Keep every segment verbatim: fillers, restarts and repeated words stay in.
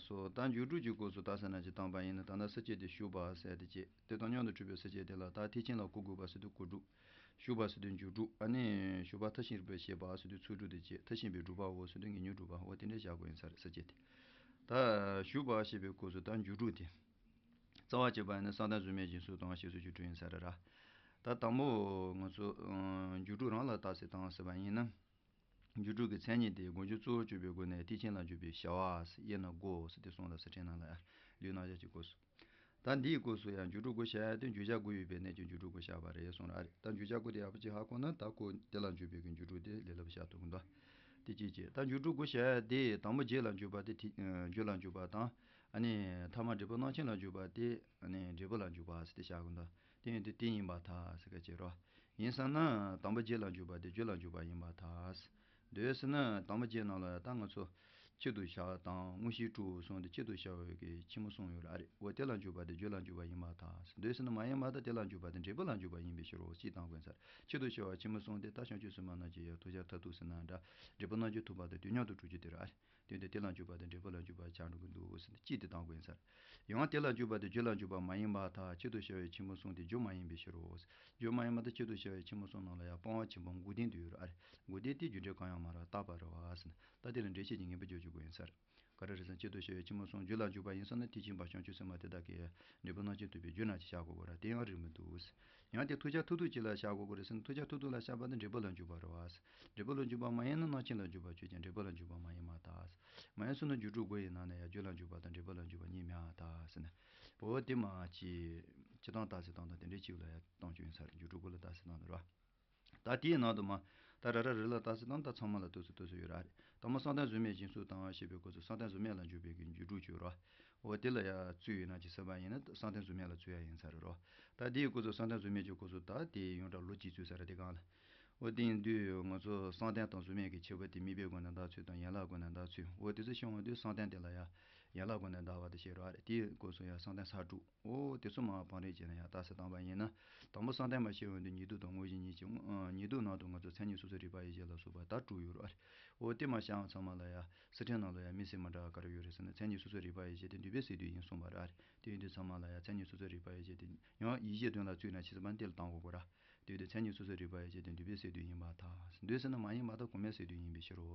སོ་ད་འཇུག་སྒྲུབ་ཀྱི་སྐབས་སུ་ད་ཟེར་ན་ཅིག་བཏང་པ་ཡིན་ན། ད་ནི་སྲིད་སྐྱེས་དེ་ཞུགས་པ་ཟེར་དེ་བྱས། དེ་དང་མཉམ་དུ་འཁྲུལ་པའི་སྲིད་སྐྱེས་དེ་ལ་ད་ཐེག་ཆེན་ལ་གོ་དགོས་པ་ཟེར་དུས་གོ་སྒྲུབ། ཞུགས་པ་ཟེར་དུས་འཇུག་སྒྲུབ། ཨ་ནི་ཞུགས་པ་མཐར་ཕྱིན་པའི་བྱེད་པ་ཟེར་དུས་ཚུལ་སྒྲུབ་དེ་བྱས། མཐར་ཕྱིན་པའི་སྒྲུབ་པའོ་ཟེར་དུས་ངེས་འབྱུང་སྒྲུབ་པའོ། དེ་འདྲ་བཞག་དགོས་ཡིན་ས་རེད། སྲིད་སྐྱེས་དེ། ད་ཞུགས་པ་ཞེས་པའི་སྐབས་སུ་ད་འཇུག་སྒྲུབ་དེ། རྩ་བ་བྱས་པ་ཡིན་ན་བསམ་གཏན་གཟུགས་མེད་འབྱིན་སོགས་དང་ཞེས་སོགས་ཀྱི་དྲུག་ཡིན་ས་རེད་ར། ད་དང་པོ་ང་ཚོ་ཨ་འཇུག་སྒྲུབ་རང་ལ་རྟགས་གསལ་བཏང་ཟེར་བ་ཡིན་ན། འཇུག་སྒྲུབ་ཀྱི་མཚན་ཉིད་དེ་སྒོ་འབྱེད་གཙོ་བོར་གྱུར་པའི་སྒོ་ནས་ཐེག་ཆེན་ལ་འཇུག་པའི་བྱ་བ་ཟེར། དབྱེ་ན་དགུའོ་ཟེར་ཏེ་གསུངས་ལ། སི་ཁྲོན་ནང་ལ་ཡང་ལུས་རྣམ་གཞག་གི་སྐབས་སུ། ད་འདིའི་སྐབས་སུ་ཡང་འཇུག་སྒྲུབ་དགུ་བཤད་ཡ་དེ་བརྗོད་བྱ་དགུ་ཡོད་པའི་གནད་ཀྱིས་འཇུག་སྒྲུབ་དགུ་བཤད་པ་རེད་གསུངས་ར། ཨ་རེད། ད་བརྗོད་བྱ་དགུ་དེ་ཡག་པོ་ཅིག་ཧ་གོ་ན་ད་ཁོ་དེ་ལ་འཇུག་པའི་གི་འཇུག་སྒྲུབ་དེ་ལས་སླ་པོ་བཤད་ཐུབ་ཀྱི་འདུག། དེ་གཅིག་བྱས། ད་འཇུག་སྒྲུབ་དགུ་བཤད་ཡ་དེ་དང་པོ་རྗེས་ལ་འཇུག་པ་དེ་ཐེག་ཨ་རྒྱུད་ལ་འཇུག་པ་དང་། ཨ་ནི་ཐ་མ་འབྲས་བུ་རྣམ་མཁྱེན་ལ་འཇུག་པ་དེ་ཨ་ནི་འབྲས་བུ་ལ་འཇུག་པ་ཟེར་ཏེ་བཤད་ཀྱི་འདུག། དེ་ཡིན་དུས་དེ་ཡིན་པར་ཐལ་ཟེར་ག་བྱེད་རོགས། ཡིན་ཟེར་ན་དང་པོ་རྗེས་ལ་འཇུག་པ་དེ་རྒྱུད་ལ་འཇུག་པ་ཡིན་པར་ཐལ། འདོད་ཟེར་ན་དང་པོ་རྗེས་ནང་ལ་ཡང་ད་ང་ཚོ་ཆེད་དུ་བྱ་བ་དང་དངོས་གཞིའི་དྲུག་གསུངས་ཏེ་ཆེད་དུ་བྱ་བའི་གི་ཆེན་པོ་གསུམ་ཡོད་རེད། ཨ་རེད། འོ་དེ་ལ་འཇུག་པ་དེ་རྒྱུད་ལ་འཇུག་པ་ཡིན་པར་ཐལ། འདོད་ཟེར་ན་མ་ཡིན་པར་ཐལ། དེ་ལ་འཇུག་པ་དེ་འབྲས་བུ་ལ་འཇུག་པ་ཡིན་པའི་ཕྱིར་རོ་ཅེས་བཏང་དགོས་ས་རེད། ཆེད་དུ་བྱ་བ་ཆེན་པོ་གསུམ་དེ་ད་བྱང་ཆུབ་སེམས་དཔའ་རྣམས་ཀྱི་ཡང་ཐོབ་བྱ་མཐར་ཐུག་ཟེར་ན་འདྲ། འབྲས་བུ་རྣམ་མཁྱེན་ཐོབ་པ་དང་དུས་མཉམ་དུ་གྲུབ་རྒྱུ་དེ་རེད། ཨ་རེད། དེ་དུས་དེ་ལ་འཇུག་པ་དེ་འབྲས་བུ་ལ་འཇུག་པ་ཆགས་འགྲོ་གི་འདུག་ཟེར་ནས་ཅིག་དེ་བཏང་དགོས་ས་རེད། ཡང་དེ་ལ་འཇུག་པ་དེ་རྒྱུད་ལ་འཇུག་པ་མ་ཡིན་པར་ཐལ། ཆེད་དུ་བྱ་བའི་ཆེན་པོ་གསུམ་དེ་རྒྱུ་མ་ཡིན་པའི་ཕྱིར་རོ། རྒྱུ་མ་ཡིན་པར་ཐལ། ཆེད་དུ་བྱ་བའི་ཆེན་པོ་གསུམ་ནང་ལ་ཡང་སྤང་བ་ཆེན་པོ་འགོག་བདེན་དུ་ཡོད་རེད། ཨ་རེད། འགོག་བདེན་དེ་རྒྱུ་འབྲས་གང་ཡང་མ་རེད། རྟག་པ་རེད་བ་ཟེར་ནས། ད་དེ་ལ་འགྲེལ་བཤད་ཀྱི་ངེས་པ་བརྗོད་རྒྱུ་དགོས་ཡིན་ས་རེད། ག་རེ་རེད་ཟེར་ན། ཆེད་དུ་བྱ་བའི་ཆེན་པོ་གསུམ་རྒྱུད་ལ་འཇུག་པ་ཡིན་ཟེར་ན། ཐེག་ཆེན་པ་བྱང་ཆུབ་སེམས་དཔའ་དེ་དག་གིས་འབྲས་བུ་རྣམ་མཁྱེན་ཐོབ་པའི་རྒྱུ་རྣམས་ཀྱིས་བྱ་དགོས་པ་རེད། དེ་ཡང་རིགས་མི་འདུག། ཡང་དེ་ཐོབ་བྱ་མཐར་ཐུག་ཅིག་ལ་བྱ་དགོས་པ་རེད་ཟེར་ན། ཐོབ་བྱ་མཐར་ཐུག་ལ་བྱ་བ་ནི་འབྲས་བུ་ལ་འཇུག་པ་རེད་བ། འབྲས་བུ་ལ་འཇུག་པ་མ་ཡིན་ན་རྣམ་མཁྱེན་ལ་འཇུག་པ་ཆོས་ཅན། འབྲས་བུ་ལ་འཇུག་པ་མ་ཡིན་པར་ཐལ། མ་ཡིན་ཟེར་ན་འཇུག་སྒྲུབ་དགུ་ཡི་ནང་ནས་ཡང་རྒྱུད་ལ་འཇུག་པ་དང་འབྲས་བུ་ལ་འཇུག་པ་གཉིས་མེད་པར་ཐལ་ཟེར་ནས། འོ་དེ་མ་ཅི་ཅི་དང་རྟགས་གསལ་བཏང་དང་དེ་འདྲའི་ཅིག་ལ་ཡང་བཏང་རྒྱུ་ཡིན་ས་རེད། འཇུག་སྒྲུབ་དགུ་ལ་རྟགས་གསལ་བཏང་དང་ར། ད་དེའི་ནང་དུ་མ་ད་ར་ར་རི་ལ་རྟགས་གསལ་བཏང་། ད་ཚང་མ་ལ་ཏོག་ཙམ་ཏོག་ཙམ་ཡོད་ར། ཨ་རེད། དང་པོ་བསམ་གཏན་གཟུགས་མེད་འབྱིན་སོགས་དང་ཞེས་པའི་སྐབས་སུ་བསམ་གཏན་གཟུགས་མེད་ལ་འཇུག་པའི་གི་འཇུག་སྒྲུབ་བྱོས་ར། འོ་དེ་ལ་ཡང་ཚུལ་ཡོད་ན་ཅིག་ཟེར་བ་ཡིན་ན་བསམ་གཏན་གཟུགས་མེད་ལ་ཚུལ་ཡང་ཡིན་ས་རེད་རོ། ད་དེའི་སྐབས་སུ་བསམ་གཏན་གཟུགས་མེད་ཀྱི་སྐབས་སུ་ད་དེ་ཡོངས་གྲགས་ལོ་གཅིག་ཚུལ་ས་རེད། དེ་གང་ལ། འོ་དེ་ཡིན་དུས་ང་ཚོ་བསམ་གཏན་དང་གཟུགས་མེད་ཀྱི་ཁྱད་པར་དེ་དམིགས་པའི་སྒོ་ནས་བརྟག་ཚུལ་དང་ཡན་ལག་སྒོ་ནས་བརྟག་ཚུལ། འོ་དེ་ཚོ་ཤེས་འོང་དུས་བསམ་གཏན་དེ་ལ་ཡང་ཡན་ལག་སྒོ་ནས་བརྟག་པ་དེ་བཤད་རོགས། ཨ་རེད། དེའི་སྐབས་སུ་ཡང་བསམ་གཏན་ས་དྲུག། འོ་དེ་ཚོ་མར་བང་རིམ་བྱས་ནས་ཡང་རྟགས་གསལ་བཏང་པ་ཡིན་ན། དང་པོ་བསམ་གཏན་མར་བཤད་འོང་དུས་ཉིད་སྡུག་དང་དངོས་གཞི་གཉིས་ཀྱི། ཨ་ཉིད་སྡུག་ནང་དུ་ང་ཚོ་མཚན་ཉིད་སོ་སོར་རིག་པ་ཡིས་བྱས་ལ་སོགས་པ་ད་དྲུག་ཡོད་རོགས། ཨ་རེད། འོ་དེ་མར་བཤད་འོང་ཚང་མ་ལ་ཡང་སི་ཁྲོན་ནང་ལ་ཡང་དམིགས་བསལ་མི་འདྲ་བ་ག་རེ་ཡོད་རེད་ཟེར་ན། མཚན་ཉིད་སོ་སོར་རིག་པ་ཡིས་བྱས་ཏེ་འདུས་པས་གསལ་དོན་ཡིན་གསུངས་པ་རེད། ཨ་རེད། དེ་ཡིན་དུས་ཚང་མ་ལ་ཡང་མཚན་ཉིད་སོ་སོར་རིག་པ་ཡིས་བྱས་ཏེ་ཡང་ཡིད་བྱེད་དོན་ལ་བཙུད་ན་ཕྱི་ས་པ་དེ་ལ་བཏང་དགོས་གོ་ར། དེ་ཡོད་དུས་མཚན་ཉིད་སོ་སོར་རིག་པ་ཡིས་བྱས་ཏེ་འདུས་པས་གསལ་དོན་ཡིན་པར་ཐལ། འདོད་ཟེར་ན་མ་ཡིན་པར་ཐལ། གོང་མའི་གསལ་དོན་ཡིན་པའི་ཕྱིར་རོ།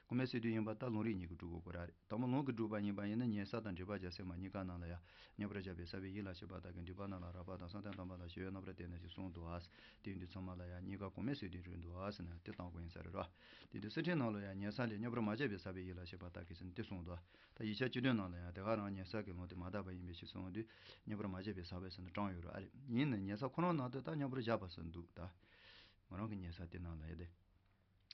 གོང་མའི་གསལ་དོན་ཡིན་པར་ཐལ། ལུང་རིགས་གཉིས་ཀྱིས་སྒྲུབ་དགོས་གོ་ར། ཨ་རེད། དང་པོ་ལུང་གིས་སྒྲུབ་པ་ཡིན་པ་ཡིན་ན་ཉན་ས་དང་འགྲེལ་པ་རྒྱག་ས་མ་གཉིས་ཀ་ནང་ལ་ཡང་རྙོག་པར་བཞག་པའི་ས་པའི་ཡིད་ལ་བྱེད་པ་དག་གིས་འདུས་པ་རྣམས་ལ་རགས་པ་དང་། བསམ་གཏན་དམ་པ་ལ་ཞེན་པས་རྣམ་པར་བལྟས་ནས་ཞེས་གསུངས་འདུག་ཨ། དེ་ཡིན་དུས་ཚང་མ་ལ་ཡང་གཉིས་ཀ་གོང་མའི་གསལ་དོན་རེད་འདུག་ཨ་ཟེར་ནས་དེ་བཏང་དགོས་ཡིན་ས་རེད་རོ། དེ་དུས་སི་ཁྲོན་ནང་ལ་ཡང་ཉན་ས་ལས་རྙོག་པར་མ་བཞག་པའི་ས་པའི་ཡིད་ལ་བྱེད་པ་དག་གིས་ཟེར་ནས་དེ་གསུངས་འདུག། ད་ཡིག་ཆ་བཅུ་བདུན་ནང་ལ་ཡང་དེ་ག་རང་ཉན་ས་གི་ལུང་དེ་མ་དག་པ་ཡིན་པའི་ཕྱིར་གསུངས་དུས་རྙོག་པར་མ་བཞག་པའི་ས་པའི་ཟེར་ནས་དྲངས་ཡོད་རེད། ཨ་རེད། ཡིན་ནའི་ཉན་ས་ཁོ་རང་ནང་དུ་ད་རྙོག་པར་བཞག་པ་ཟེར་འདུག། ད་ང་རང་གི་ཉན་ས་དེ་ནང་ལ་ཡ་དེ།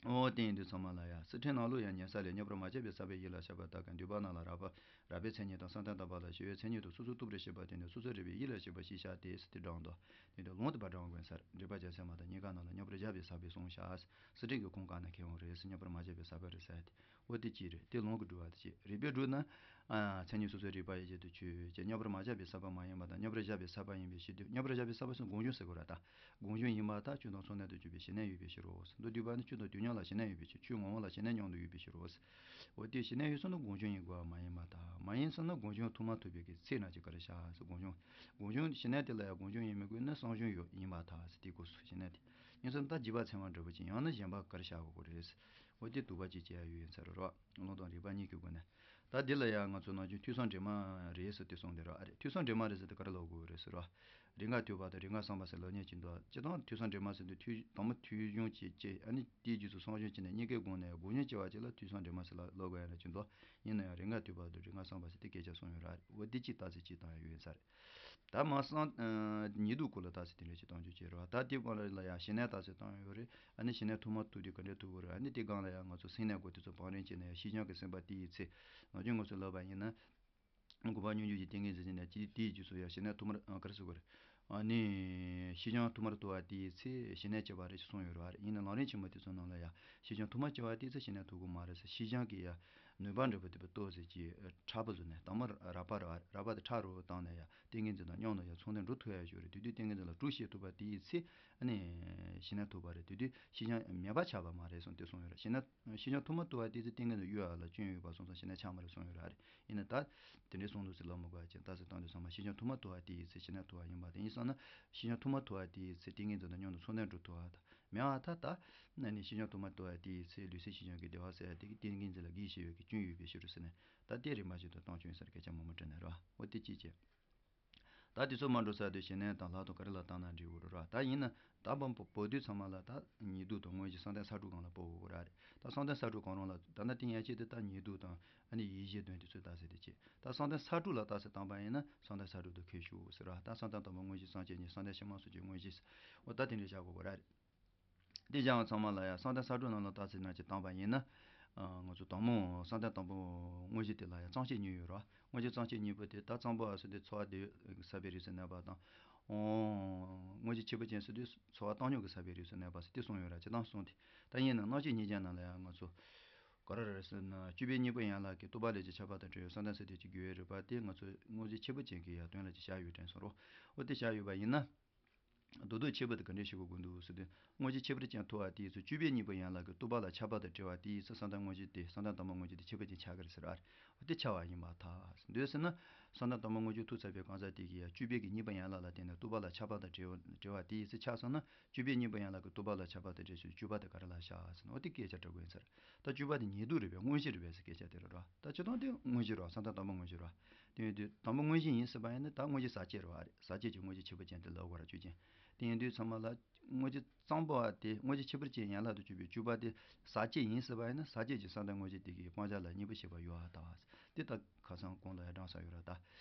འོ་དེ་ཡིན་དུས་ཚང་མ་ལ་ཡ་སི་ཁྲོན་ནང་ལོགས་ཡང་ཉན་ས་ལས་རྙོག་པར་མ་བཞག་པའི་ས་པའི་ཡིད་ལ་བྱེད་པ་དག་གིས་འདུས་པ་རྣམས་ལ་རགས་པ་རགས་པའི་མཚན་ཉིད་དང་བསམ་གཏན་དམ་པ་ལ་ཞེན་པའི་མཚན་ཉིད་དུ་སོ་སོར་རྟོག་པར་བྱེད་པ་དེ་ནི་སོ་སོར་རིག་པའི་ཡིད་ལ་བྱེད་པ་ཞེས་བྱ་སྟེ་ཟེར་ཏེ་དྲངས་འདུག། དེ་འདྲ་ལུང་དེ་པར་དྲངས་དགོས་ས་རེད། འགྲེལ་པ་རྒྱག་ས་མ་དང་གཉིས་ཀ་ནང་ལ་རྙོག་པར་བཞག་པའི་ས་པའི་གསུངས་བཞག། སི་ཁྲོན་གྱི་ཁུངས་གང་ནས་ཁྱེར་འོང་རེད་ཟེར། རྙོག་པར་མ་བཞག་པའི་ས་པ་རེད་ཟེར་ཏེ། འོ་དེ་གཅིག་རེད། དེ་ལུང་གིས་སྒྲུབ་པ་དེ་གཅིག་རེད། རིགས་པས་སྒྲུབ་ན། ཨ་མཚན་ཉིད་སོ་སོའི་རིག་པ་ཡིས་བྱེད་དུ་ཆུད་ཅེས། རྙོག་པར་མ་བཞག་པའི་ས་པ་མ་ཡིན་པ་དང་། རྙོག་པར་བཞག་པའི་ས་པ་ཡིན་པའི་ཕྱིར་དུ། རྙོག་པར་བཞག་པའི་ས་པ་ཟེར་ན་སྒོམ་བྱུང་ཟེར་དགོས་ར། ད་སྒོམ་བྱུང་ཡིན་པར་ཐལ། ཆོས་དང་ཚོགས་རྣམས་དང་བཅས་པའི་ཞི་གནས་ཡོད་པའི་ཕྱིར་རོ། མདོར་བསྡུས་པ་ནི་ཆོས་དང་དུས་མཉམ་ལ་ཞི་གནས་ཡོད་པའི་ཕྱིར། ཆོས་ངོ་བོ་ལ་ཞི་གནས་མཉམ་དུ་ཡོད་པའི་ཕྱིར་རོ། འོ་དེ་ཞི་གནས་ཡོད་ཟེར་ན་སྒོམ་བྱུང་ཡིན་དགོས་པ་མ་ཡིན་པར་ཐལ། མ་ཡིན་ཟེར་ན་སྒོམ་བྱུང་ཐོག་མར་ཐུག་པའི་གི་ཚེ་ན་ཅིག་ག་རེ་བྱ་ཟེར། སྒོམ་བྱུང་། སྒོམ་བྱུང་ཞི་གནས་དེ་ལ་ཡང་སྒོམ་བྱུང་ཡིན་མི་དགོས་ན་བསམ་བྱུང་ཡོད་ཡིན་པར་ཐལ་ཟེར། དེའི་སྐབས་སུ་ཞི་གནས་དེ། ཡིན་ཟེར་ན་ད་རྗེས་དཔག་ཚད་མ་འདྲ་པོ་ཅིག་ཡང་ན་གཞན་པ་ག་རེ་བྱ་དགོས་རེད། འོ་དེ་དུ་བ་གཅིག་བྱས་ཡ་ཡོད་ཡིན་ས་རེད་རོ། ལུང་དང་རིགས་པ་གཉིས་ཀྱི་སྒོ་ནས། ད་འདི་ལ་ཡང་ང་ཚོ་ནམ་རྒྱུན་ཐོས་བསམ་འདྲེས་མ་རེད་ཟེར་ཏེ་གསུངས་བསྡད་རོགས། ཨ་རེད། ཐོས་བསམ་འདྲེས་མ་རེད་ཟེར་ཏེ་ག་རེ་ལབ་དགོས་རེད་ཟེར་རོ། རེས་འགའ་ཐོས་པ་དང་རེས་འགའ་བསམ་པ་ཟེར་ལབ་མཁན་ཅིག་འདུག། སྤྱིར་བཏང་ཐོས་བསམ་འདྲེས་མ་ཟེར་དུས་ཐོས་དང་པོ་ཐོས་བྱུང་བྱས་བྱས། ཨ་ནི་དེའི་རྗེས་སུ་བསམ་བྱུང་བྱས་ནས་གཉིས་ཀའི་སྒོ་ནས་སྒོམ་བྱུང་སྐྱེ་བ་ཅིག་ལ་ཐོས་བསམ་འདྲེས་མ་ཟེར་ལབ་ལབ་དགོས་ཡ་ན་ཅིག་འདུག། ཡིན་ན་ཡང་རེས་འགའ་ཐོས་པ་དང་རེས་འགའ་བསམ་པ་ཟེར་དེ་སྐད་ཆ་གསུངས་ཡོད་ར། འོ་དེ་གཅིག་རྟགས་གསལ་གཅིག་བཏང་ཡ་ཡོད་ཡིན་ས་རེད། ད་མར་བསམ་ཨ་ཉིད་སྡུག་སྐོར་ལ་རྟགས་གསལ་དེ་འདྲ་ཞིག་བཏང་རྒྱུ་བྱས་རོགས། ད་དེའི་སྒང་ལ་ཡང་ཞི་གནས་རྟགས་གསལ་བཏང་ཡོད་རེད། ཨ་ནི་ཞི་གནས་ཐོག་མར་ཐུག་དུས་ག་འདྲ་ཐུག་དགོས་རེད། ཨ་ནི་དེའི་སྒང་ལ་ཡང་ང་ཚོ་སེམས་གནས་སྐོར་དེ་ཚོ་བང་རིམ་བྱས་ནས་ཡང་ཤེས་བྱ་གི་སེམས་པ་དེ་ཡི་ཚེ། ནམ་རྒྱུན་ང་ཚོ་ལབ་པ་ཡིན་ན། དགོངས་པ་སྙོམས་འཇུག་གི་ཏིང་ངེ་འཛིན་ཟེར་ནས་དེ་དེའི་རྗེས་སུ་ཡང་ཞི་གནས་ཐོག་མར་ཨ་ག་རེ་ཟེར་དགོས་རེད། ཨ་ནི་ཤེས་བྱ་ཐོག་མར་ཐུག་པ་དེ་ཡི་ཚེ་ཞི་གནས་སྐྱེ་བ་རེད་ཅེས་གསུངས་ཡོད་རེད། ཨ་རེད། ཡིན་ན་ལམ་རིམ་ཆེན་མོ་དེ་ཚོ་ནང་ལ་ཡང་ཤེས་བྱ་ཐོག་མར་སྐྱེ་བ་དེ་ཡི་ཚེ་ཞི་གནས་ཐོབ་དགོས་མ་རེད་ཟེར། ཤེས་བྱ་གི་ཡང་ ནུས་པ་འདྲ་པོ་དེ་པོ་ཏོག་ཙམ་གྱིས་ཕྲ་པོ་བཟོས་ནས། དང་པོ་རགས་པ་རགས་པ་དེ་ཕྲ་རུ་བཏང་ནས་ཡང་ཏིང་ངེ་འཛིན་དང་མཉམ་དུ་ཡང་མཚུངས་ལྡན་འགྲུབ་ཐུབ་ཡ་ཞིག་རེད། དེ་དུས་ཏིང་ངེ་འཛིན་ལ་དྲུག་ཤེས་ཐུབ་པ་དེའི་ཚེ་ཨ་ནི་ཞི་གནས་ཐུབ་པ་རེད། དེ་དུས་ཞི་འཇམ་མེད་པ་ཆགས་པ་མ་རེད་གསུངས་ཏེ་གསུངས་ཡོད་རེད། ཞི་གནས་ཞི་འཇམ་ཐུབ་མ་ཐུབ་པ་དེའི་ཚེ་ཏིང་ངེ་འཛིན་གཡོ་བ་ལ་སྐྱོན་ཡོད་པ་སོང་ཙང་ཞི་གནས་ཆགས་མ་རེད་གསུངས་ཡོད་རེད། ཡིན་ན་ད་དེ་འདྲའི་གསུང་ལུགས་སུ་ལབ་མི་དགོས་པ་ཅན། ད་ཟེར་བཏང་དུས་ཚང་མ་ཞི་འཇམ་ཐུབ་མ་ཐུབ་པ་དེའི་ཚེ་ཞི་གནས་ཐུབ་པ་ཡིན་པ་དེ་ཡིན་སོང་ན། ཞི་འཇམ་ཐུབ་མ་ཐུབ་པ་དེའི་ཚེ་ཏིང་ངེ་འཛིན་དང་མཉམ་དུ་མཚུངས་ལྡན་འགྲུབ་ཐུབ་པ་དང་། མེད་པར་ཐལ། ད་ཨ་ནི་ཞི་འཇམ་ཐུབ་མ་ཐུབ་པ་དེའི་ཚེ་ལུས་སེམས་ཞི་འཇམ་གྱི་བདེ་བ་ཟེར་ཡ་དེ་གི་ཏིང་ངེ་འཛིན་ལ་གེགས་བྱེད་ཡོད་ཀྱི་སྐྱོན་ཡོད་པའི་ཕྱིར་རོ་ཟེར་ནས། ད་དེ་རིམ་པ་བཞིན་དུ་བཏང་སྐྱོན་ཟེར་སྐད་ཆ་མང་པོ་དྲིས་ནས་རོ། འོ་དེ་གཅིག་བྱས། ད་དེ་ཚོ་མ་འགྲོ་ས་དེ་ཞི་གནས་དང་ལྷག་མཐོང་ག་རེ་ལ་བཏང་ན་འགྲིག་གི་རེད་རོ། ད་ཡིན་ན་ད་བོ་བོ་དུས་ཚང་མ་ལ་ད་ཉིད་སྡུག་དང་དངོས་གཞི་བསམ་གཏན་ས་དྲུག་སྒང་ལ་སྤོ་དགོས་ར་རེད། ད་བསམ་གཏན་ས་དྲུག་གང་རུང་ལ་ད་ནི་ཏིང་ཡ་ཆེད་དུ་ད་ཉིད་སྡུག་དང་ཨ་ནི་ཡིད་བཞིན་དོན་དེ་ཚོ་ད་ཟེར་དེ་བྱས། ད་བསམ་གཏན་ས་དྲུག་ལ་ད་ཟེར་བཏང་པ་ཡིན་ན་བསམ་གཏན་ས་དྲུག་ཏུ་ཁས་ཞུགས་ཟེར་བ། ད་བསམ་གཏན་དང་པོ་དངོས་གཞི་སངས་རྒྱས་ཉིད། བསམ་གཏན་ཕྱི་མ་སོགས་ཀྱི་དངོས་གཞི་ཟེར། འོ་ད་དེ་འདྲའི་བཞག་དགོས་ར་རེད། དེ་བཞག་ཚང་མ་ལ་ཡང་བསམ་གཏན་ས་དྲུག་ནང་ལ་ད་ཟེར་ན་ཅིག་བཏང་པ་ཡིན་ན། ང་ཚོ་དང་པོ་བསམ་གཏན་དང་པོ་དངོས་གཞི་དེ་ལ་ཡང་གཙང་བཅས་གཉིས་ཡོད་ར། དངོས་གཞི་གཙང་བཅས་གཉིས་པོ་དེ་ད་གཙང་པོ་ཟེར་དུས་ཚོར་བ་དེ་ཟད་པའི་རིགས་སུ་གནས་པ་དང་། དངོས་གཞི་ཁྱད་པར་ཅན་ཟེར་དུས་ཚོར་བ་བཏང་སྙོམས་ཀྱི་ཟད་པའི་རིགས་སུ་གནས་པ་ཟེར་དེ་གསུངས་ཡོད་ར། ཅི་ལྟར་གསུངས་ཏེ། ད་ཡིན་ན་རྣམ་བཅད་གཉིས་ཀྱི་ནང་ལ་ཡང་ང་ཚོ་ག་རེ་རེད་ཟེར་ན། བཅུ་པའི་གཉིས་པོ་ཡན་ལག་གི་རྟོག་པ་ལས་ཀྱི་ཁྱབ་པ་དང་བྲལ་བའི་བསམ་གཏན་ས་དེ་གཅིག་གི་ཡོད་རེད་པ། དེ་ང་ཚོས་དངོས་གཞི་ཁྱད་པར་ཅན་གྱི་ཡང་དོན་ལ་ཅིག་བཞག་ཡོད་དྲན་སོང་རོ། འོ་དེ་བཞག་ཡོད་པ་ཡིན་ན། རྡོག་རྡོག་ཁྱད་པར་དེ་ག་འདྲས་ཤེས་དགོས་ཀྱི་འདུག་ཟེར་དུས། དངོས་གཞི་ཁྱད་པར་ཅན་ཐོབ་པ་དེའི་ཚེ་བཅུ་པའི་གཉིས་པོ་ཡན་ལག་གི་རྟོག་པ་ལ་ཁྱབ་པ་དང་བྲལ་བ་དེའི་ཚེ་བསམ་གཏན་དངོས་གཞི་དེ། བསམ་གཏན་དང་པོ་དངོས་གཞི་དེ་ཁྱད་པར་ཅན་ཆགས་ཀྱི་རེད་ཟེར་བ་རེད། འོ་དེ་ཆགས་པ་ཡིན་པར་ཐལ། འདོད་ཟེར་ན། བསམ་གཏན་དང་པོ་དངོས་གཞི་ཐོབ་ཚར་བའི་གང་ཟག་དེ་གིས་ཡང་བཅུ་པའི་གི་གཉིས་པོ་ཡན་ལག་ལ་བརྟེན་ནས་རྟོག་པ་ལ་ཁྱབ་པ་དང་བྲལ་བ་བྲལ་བ་དེའི་ཚེ་ཆགས་སོང་ན། བཅུ་པའི་གཉིས་པོ་ཡན་ལག་གི་རྟོག་པ་ལ་ཁྱབ་པ་དང་བྲལ་ཞིང་བཅུ་པ་དེ་ག་རེ་ལ་བཞག་ཟེར་ན། འོ་དེ་སྐད་ཆ་དྲི་དགོས་ཡིན་ཟེར། ད་བཅུ་པ་དེ་ཉིད་སྡུག་རེད་པས། དངོས་གཞི་རེད་པས་ཟེར་སྐད་ཆ་དེ་རེད་རོ། ད་སྤྱིར་བཏང་དེ་དངོས་གཞི་རེད་བ། བསམ་གཏན་དང་པོ་དངོས་གཞི་རེད་བ། དེ་ཡིན་དུས་དང་པོ་དངོས་གཞི་ཡིན་ཟེར་བ་ཡིན་ན་ད་དངོས་གཞི་ཟག་བཅས་རེད་བ། ཟག་བཅས་ཀྱི་དངོས་གཞི་ཁྱད་པར་ཅན་དེ་ལབ་དགོས་ར་བཅུ་ཅན། དེ་ཡིན་དུས་ཚང་མ་ལ་དངོས་གཞི་གཙང་པོ་བ་དེ། དངོས་གཞི་ཁྱད་པར་ཅན་ཡན་ལག་ཏུ་གྱུར་པའི་བཅུ་པ་དེ་ཟག་བཅས་ཡིན་ཟེར་བ་ཡིན་ན། ཟག་བཅས་ཀྱི་བསམ་གཏན་དངོས་གཞི་དེ་གིས་སྤང་བྱ་ལ་གཉིས་པོ་བཞེད་པ་ཡོད་པར་ཐལ་བ། དེ་ད་ཁ་སང་གོང་ལ་ཡང་བགྲངས་ཚར་ཡོད་ར། ད་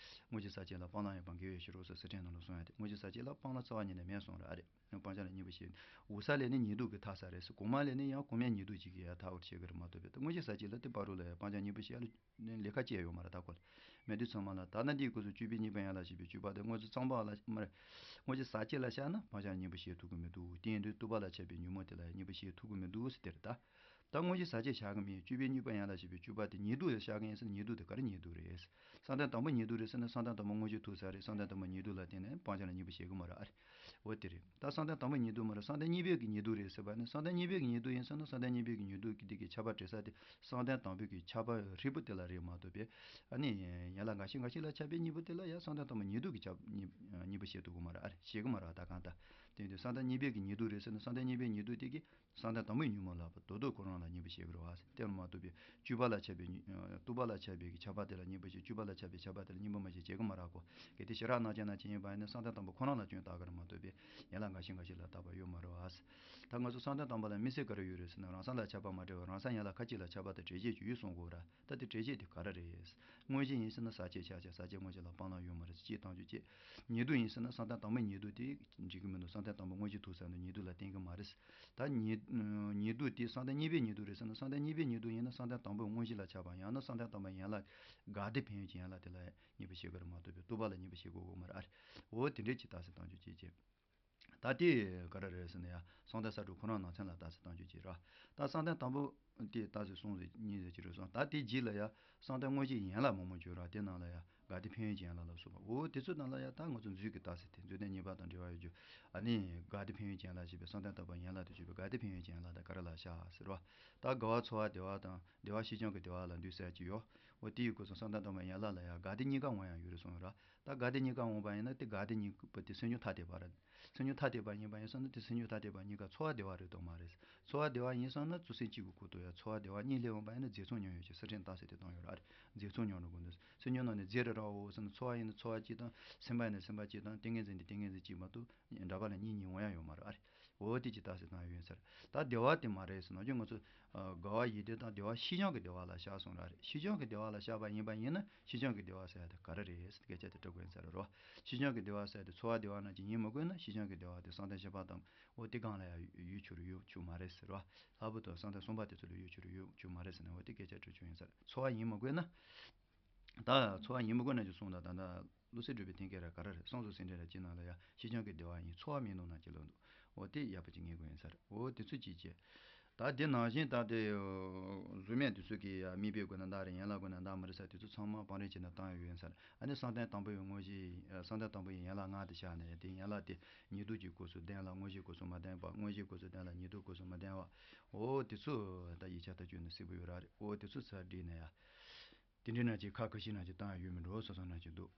དངོས་གཞི་ཟག་བཅས་ལ་སྤང་བླང་ཡོད་པར་འགལ་བའི་ཕྱིར་རོ་ཟེར་སེར་ཕྲེང་ནང་ལ་གསུངས་ཡ་དེ། དངོས་གཞི་ཟག་བཅས་ལ་སྤང་བླང་རྩ་བ་ཉིད་ནས་མེད་གསུངས་ར་ཨ་རེད། སྤང་བྱ་ལ་གཉིས་པོ་བཞེད། འོད་གསལ་ལས་ནི་ཉིད་སྡུག་གི་ཐལ་ས་རེད་ཟེར། གོང་མ་ལས་ནི་ཡང་གོང་མའི་ཉིད་སྡུག་ཅིག་གིས་ཡང་ཐལ་བར་བྱེད་ཀྱི་རེད་མ་གཏོགས་པའི། དངོས་གཞི་ཟག་བཅས་ལ་དེ་བར་དུ་ལ་ཡང་སྤང་བྱ་གཉིས་པོ་བཞེད་ཡ་ལ་ནི་ལས་ཀ་བྱས་ཡོད་མ་རེད། ད་ཁོ་ལ་མེད་དུས་ཚང་མ་ལ། ད་ནི་འདིའི་སྐབས་སུ་བཅུ་པའི་གཉིས་པོ་ཡན་ལག་ཞེས་པའི་བཅུ་པ་དེ་དངོས་གཞི་གཙང་པོ་ལ་མ་རེད། དངོས་གཞི་ཟག་བཅས་ལ་བཞག་ན་སྤང་བྱ་གཉིས་པོ་བཞེད་ཐུབ་ཀྱི་མི་འདུག། དེ་ཡིན་དུས་རྟོག་པ་ལ་ཁྱབ་པའི་ཉོན་མོངས་དེ་ལ་ཡང་གཉིས་པོ་བཞེད་ཐུབ་ཀྱི་མི་འདུག་ཟེར་དེ་རེད་ད། ད་དངོས་གཞི་ཟག་བཅས་བཞག་གི་མིན། བཅུ་པའི་གཉིས་པོ་ཡན་ལག་ཞེས་པའི་བཅུ་པ་དེ་ཉིད་སྡུག་ལ་བཞག་གི་ཡིན་ཟེར་ན། ཉིད་སྡུག་དེ་ག་རེ་ཉིད་སྡུག་རེད། བསམ་གཏན་དང་པོ་ཉིད་སྡུག་རེད་ཟེར་ན། བསམ་གཏན་དང་པོ་དངོས་གཞི་ཐོབ་ས་རེད། བསམ་གཏན་དང་པོ་ཉིད་སྡུག་ལ་བརྟེན་ནས་སྤང་བྱ་ལ་གཉིས་པོ་བཞེད་གི་མ་རེད་ཨ་རེད། འོ་དེ་རེད། ད་བསམ་གཏན་དང་པོ་ཉིད་སྡུག་མ་རེད། བསམ་གཏན་གཉིས་པའི་གི་ཉིད་སྡུག་རེད་ཟེར་བ་ནི། བསམ་གཏན་གཉིས་པའི་གི་ཉིད་སྡུག་ཡིན་ཟེར་ན། བསམ་གཏན་གཉིས་པའི་གི་ཉིད་སྡུག་གི་དེ་གི་ཁྱབ་པ་འབྲེལ་ས་དེ་བསམ་གཏན་དང་པོའི་གི་ཁྱབ་པ་ཧྲིལ་པོ་དེ་ལ་རེད་མ་གཏོགས་པའི། ཨ་ནི་ཡན་ལག་འགའ་ཤས་འགའ་ཤས་ལ་ཁྱབ་པའི་གཉིས་པོ་དེ་ལ་ཡང་བསམ་གཏན་དང་པོ་ཉིད་སྡུག་གི་ཁྱབ་གཉིས་གཉིས་པོ་བཞེད་ཐུབ་གི་མ་རེད་ཨ་རེད། བཞེད་གི་མ་རེད་ད་གང་ལྟར། དེ་ཡིན་དུས་བསམ་གཏན་གཉིས་པའི་གི་ཉིད་སྡུག་རེད་ཟེར་ན། བསམ་གཏན་གཉིས་པའི་ཉིད་སྡུག་དེ་གི་བསམ་གཏན་དང་པོའི་ཉོན་མོངས་ལ་བར་དོ་དོ་ཁོ་རང་ལ་གཉིས་པོ་བཞེད་ཀྱི་རེད་བ། དེ་མ་གཏོགས་པའི་བཅུ་པ་ལ་ཁྱབ་པའི་ཉོན། རྟོག་པ་ལ་ཁྱབ་པའི་ཁྱབ་པ་དེ་ལ་གཉིས་པོ་བཞེད། བཅུ་པ་ལ་ཁྱབ་པའི་ཁྱབ་པ་དེ་ལ་གཉིས་པོ་མ་བཞེད་བྱེད་ཀྱི་མ་རེད་གོ། གལ་ཏེ་ཞེ་དྲག་སྣང་ཆ་ན་ཅི་ཡིན་པ་ཡིན་ན་བསམ་གཏན་དང་པོ་ཁོ་རང་ལ་སྐྱོན་བཏགས་ཀྱི་རེད་མ་གཏོགས་པའི་ཡན་ལག་འགའ་ཤས་འགའ་ཤས་ལ་བཏགས་པ་ཡོད་མ་རེད་བ། ད་ང་ཚོ་བསམ་གཏན་དང་པོ་ལ་དམིགས་བསལ་ག་རེ་ཡོད་རེད་ཟེར་ན། རང་སེམས་ལ་ཁྱབ་པ་མ་འབྲེལ་བའི་རང་སེམས་ཡན་ལག་ཁ་ཅིག་ལ་ཁྱབ་པ་དང་འབྲེལ་བྱེད་ཀྱི་ཡོད་གསུང་དགོས་ར། ད་དེ་འབྲེལ་བྱེད་དེ་ག་རེ་རེད། དངོས་གཞི་ཡིན་ཟེར་ན་ཟག་བཅས་ཆགས་བྱ། ཟག་བཅས་དངོས་གཞི་ལ་སྤང་བླང་ཡོད་མ་རེད། གཅིག་བཏང་རྒྱུ་གཅིག། ཉིད་སྡུག་ཡིན་ཟེར་ན་བསམ་གཏན་དང་པོའི་ཉིད་སྡུག་དེ་འགྲིག་གི་མི་འདུག། བསམ་གཏན་དང་པོ་དངོས་གཞི་ཐོབ་ས་ནི་ཉིད་སྡུག་ལ་བརྟེན་གི་མ་རེད། ད་ཉིད་ཉིད་སྡུག་དེ་བསམ་གཏན་གཉིས་པའི་ཉིད་སྡུག་རེད་ཟེར་ན། བསམ་གཏན་གཉིས་པའི་ཉིད་སྡུག་ཡིན་ན་བསམ་གཏན་དང་པོའི་དངོས་གཞི་ལ་ཁྱབ་པ། ཡང་ན་བསམ་གཏན་དང་པོའི་ཡན་ལག་དགག་སྡེ་ཕན་ཡོན་གྱི་ཡན་ལག་དེ་ལ་གཉིས་པོ་བཞེད་ཀྱི་རེད་མ་གཏོགས་པའི་རྟོག་པ་ལ་གཉིས་པོ་བཞེད་དགོས་ཀྱི་མ་རེད་ཨ་རེད། འོ་དེ་འདྲས་ཅིག་བཏགས་ཟེར་བཏང་རྒྱུ་གཅིག་བྱས། ད་དེ་ག་རེ་རེད་ཟེར་ན་ཡ། བསམ་གཏན་ས་དྲུག་ཁོ་རང་ནང་ཚན་ལ་བལྟ་ཟེར་བཏང་རྒྱུ་གཅིག་ར། ད་བསམ་གཏན་དང་པོ་དེ་བལྟ་ཟེར་གསུངས་ཟེར་གཉིས་ཟེར་གྱི་རེད་སོང་། ད་དེ་རྗེས་ལ་ཡ་བསམ་གཏན་དངོས་གཞིའི་ཡན་ལག་མང་པོ་བརྗོད་ར། དེ་ནང་ལ་ཡ་དགག་སྡེ་ཕན་ཡོན་གྱི་ཡན་ལག་ལ་སོགས་པ། འོ་དེ་ཚོ་ནང་ལ་ཡ་ད་ང་ཚོ་མཛོད་ཀྱི་བལྟ་ཟེར་དེ། མཛོད་ལྡན་གཉིས་པ་དང་འབྲེལ་བ་ཡོད་རྒྱུ། ཨ་ནི་དགག་སྡེ་ཕན་ཡོན་གྱི་ཡན་ལག་ཞེས་པའི་བསམ་གཏན་དང་པོའི་ཡན་ལག་ཏུ་གྱུར་པའི་དགག་སྡེ་ཕན་ཡོན་གྱི་ཡན་ལག་དེ་ག་རེ་ལ་བཞག་ཟེར་བ། ད་དགའ་བ་ཚོར་བ་བདེ་བ་དང་བདེ་བ་ཞི་འཇམ་གྱི་བདེ་བ་ལ་འདུས་ཟེར་གྱི་ཡོད། འོ་དེ་ཡི་སྐོར་སོང་བསམ་གཏན་དང་པོའི་ཡན་ལག་ལ་ཡ་དགག་སྡེ་གཉིས་ཀ་འོང་ཡ་ཡོད་རེད་གསུངས་ཡོད་ར། ད་དགག་སྡེ་གཉིས་ཀ་འོང་པ་ཡིན་ན་དེ་དགག་སྡེ་གཉིས་པོ་དེ་སེམས་བྱུང་ཐ་དད་པ་རེད། སེམས་བྱུང་ཐ་དད་པ་ཡིན་པ་ཡིན་སོང་ན་དེ་སེམས་བྱུང་ཐ་དད་པ་གཉིས་ཀ་ཚོར་བ་བདེ་བ་རེད་དོ་མ་རེད། ཚོར་བ་བདེ་བ་ཡིན་སོང་ན་གཙོ་སེམས་གཅིག་གི་ཁོག་ཏུ་ཡང་ཚོར་བ་བདེ་བ་གཉིས་སླེབས་འོང་པ་ཡིན་ན་རྫས་ཚོགས་མྱོང་ཡོད་ཀྱི་སེར་ཕྲེང་བལྟ་ཟེར་དེ་བཏང་ཡོད་ར། རྫས་ཚོགས་མྱོང་རུང་དགོས་འདུག། སེམས་མྱོང་ནང་ནས་རྫས་རེ་ར་འོ་ཟེར་ན་ཚོར་བ་ཡིན་ན་ཚོར་བ་གཅིག་དང་། སེམས་པ་ཡིན་ན་སེམས་པ་གཅིག་དང་། ཏིང་ངེ་འཛིན་དེ་ཏིང་ངེ་འཛིན་གཅིག་མ་གཏོགས་འདྲ་པ་ལ་གཉིས་གཉིས་འོང་ཡ་ཡོད་མ་རེད་ཨ་རེད། འོ་དེ་ཅིག་བལྟ་ཟེར་བཏང་ཡོད་ཟེར། ད་བདེ་བ་དེ་མ་རེད་ཟེར་ནམ་རྒྱུན་ང་ཚོ་དགའ་བ་ཡིད་བདེ་དང་བདེ་བ་ཞི་འཇམ་གྱི་བདེ་བ་ལ་བཞག་སོང་ར་རེད། ཞི་འཇམ་གྱི་བདེ་བ་ལ་བཞག་པ་ཡིན་པ་ཡིན་ན་ཞི་འཇམ་གྱི་བདེ་བ་ཟེར་ཡ་དེ་ག་རེ་རེད་ཟེར་སྐད་ཆ་དེ་དྲི་དགོས་ཡིན་ཟེར་རོ། ཞི་འཇམ་གྱི་བདེ་བ་ཟེར་ཡ་དེ་ཚོར་བ་བདེ་བ་རྣམས་ཀྱིས་ཡིན་མི་དགོས་ན་ཞི་འཇམ་གྱི་བདེ་བ་དེ་བསམ་གཏན་བཞི་པ་དང་། འོ་དེ་སྒང་ལ་ཡང་ཡོད་ཆོག་རུང་ཡོད་ཆོག་མ་རེད་ཟེར་བ། ལྷག་པར་དུ་བསམ་གཏན་གསུམ་པ་དེ་ཚོ་ལ་ཡོད་ཆོག་རུང་ཡོད་ཆོག་མ་རེད་ཟེར་ནས་འོ་དེ་སྐད་ཆ་དྲི་ཆོག་ཡིན་ཟེར། ཚོར་བ་ཡིན་མི་དགོས་ན། ད་ཚོར་བ་ཡིན་མི་དགོས་ན་ཅིག་གསུངས་དང་། ད་ལྟ་བློ་གསལ་གྲུབ་པའི་ཐེམ་སྐས་ར་ག་རེ་རེད། བསམ་གཟུགས་སེམས་ཁྲལ་ར་ཅི་ནང་ལ་ཡང་ཞི་འཇམ་གྱི་བདེ་བ་ཡིན། ཚོར་བ་མིན་ནོ་ན་ཅི་ལོ་འདུག། འོ་དེ་ཡག་པོ་ཅིག་ངེས་དགོས་ཡིན་ཟེར། འོ་དེ་ཚོ་ཅིག་བྱས། ད་དེ་ནང་བཞིན་ད་དེ་གཟུགས་མེད་དེ་ཚོ་གི་དམིགས་པའི་སྒོ་ནས་འདག་རེད། ཡན་ལག་སྒོ་ནས་འདག་མ་རེད་ས་དེ་ཚོ་ཚང་མ་བང་རིམ་བྱས་ནས་བཏང་ཡོད་ཡིན་ས་རེད། ཨ་ནི་བསམ་གཏན་དང་པོ་ཡི་དངོས་གཞི། བསམ་གཏན་དང་པོ་ཡི་ཡན་ལག་ལྔ་དེ་བཞག་ནས་དེ་ཡན་ལག་དེ་ཉིད་སྡུག་གི་སྐབས་སུ་ལྡན་ལ་དངོས་གཞིའི་སྐབས་སུ་མ་ལྡན་པ། དངོས་གཞིའི་སྐབས་སུ་ལྡན་ལ་ཉིད་སྡུག་སྐབས་སུ་མ་ལྡན་པ། འོ་དེ་ཚོ་ད་ཡིག་ཆ་ལྟ་བཅུག་ནས་གཟིགས་པ་ཡོད་ར་རེད། འོ་དེ་ཚོ་ཚར་བསྒྲིགས་ནས་ཡ། དེ་འདྲའི་ནང་གི་ཁ་ཁ་ཤས་ནང་གི་བཏང་ཡོད་མི་འགྲོ་སོ་སོ་ནང་གི་འདུག